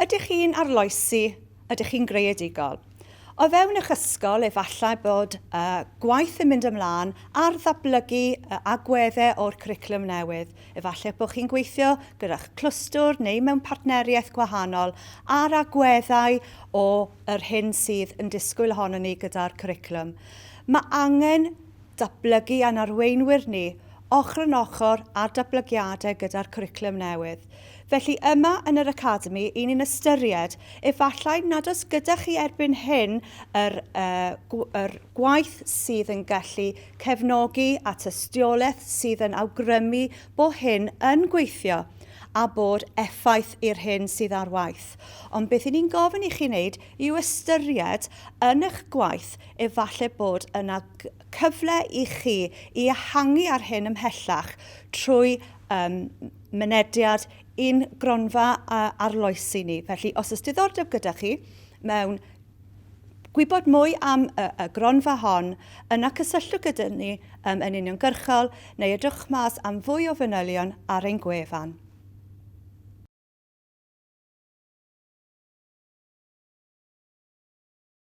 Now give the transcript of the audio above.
Ydych chi'n arloesi? Ydych chi'n greadigol? O fewn eich ysgol, efallai bod uh, gwaith yn mynd ymlaen ar ddatblygu uh, agweddau o'r cwricwlwm newydd. Efallai bod chi'n gweithio gyda'ch clwstwr neu mewn partneriaeth gwahanol ar agweddau o yr hyn sydd yn disgwyl ohonon ni gyda'r cwricwlwm. Mae angen datblygu a'n arweinwyr ni ochr yn ochr â'r datblygiadau gyda'r cwricwlwm newydd. Felly yma yn yr Academi, i ni'n ystyried, efallai nad oes gyda chi erbyn hyn yr, uh, yr gwaith sydd yn gallu cefnogi a tystiolaeth sydd yn awgrymu bod hyn yn gweithio a bod effaith i'r hyn sydd ar waith. Ond beth i ni'n gofyn i chi wneud yw ystyried yn eich gwaith efallai bod yna cyfle i chi i ehangu ar hyn ymhellach trwy um, mynediad i'n gronfa arloesi ni. Felly, os oes diddordeb gyda chi mewn gwybod mwy am y, y gronfa hon, yna cysylltwch gyda ni um, yn uniongyrchol neu edrychwch mas am fwy o fanylion ar ein gwefan.